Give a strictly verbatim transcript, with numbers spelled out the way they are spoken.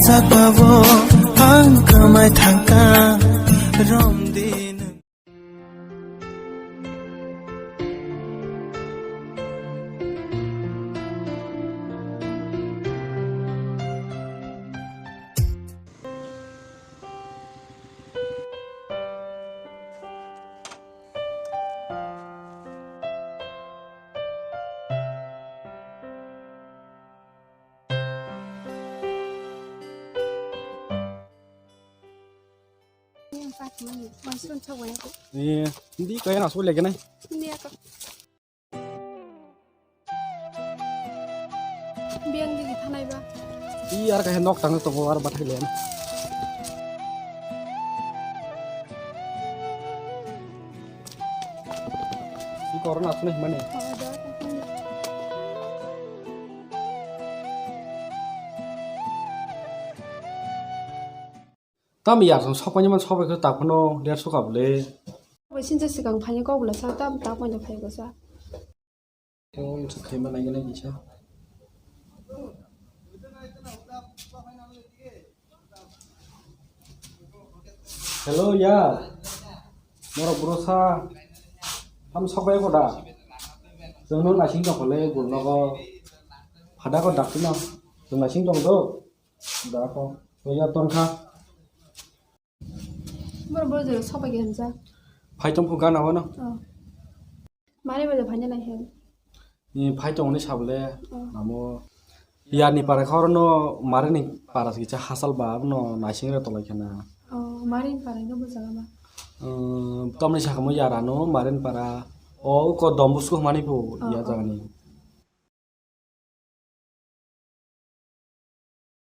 Sakao ang kwmai thangkha romdi nwng. Ni, hindi kaya na sule gane. Hindi ako. Biyang di thanai ba. I ar kahe nok tang tongo ar bathai len. I korona asli mane. Tam yar song sokmani man sobai khe tak phano der suka bole. Bai sinja sikang phai kok bwla sa tam tak phano phai ko sa. Phone se khaima nai gana kisa. Hello ya. Moro bro sa. Tam sobai ko da. Jono nasing ko bole gul nogo. Phada ko dak no. Jono nasing dong do. Da ko. Soya ton kha. Boro boro jora sobai khe hamjak. Phai tong phu gana wano. Oh. Mari bai phai nai he. Ni phai tong ni sabole. Oh. Amo. Ya ni para khoro no mari ni para si cha hasal ba no naising re tolai khana. Oh, mari ni para no bujaga ba. Ehm, tomni sakamo yara no mari ni para. O ko dombus ko mani phu ya jaga ni.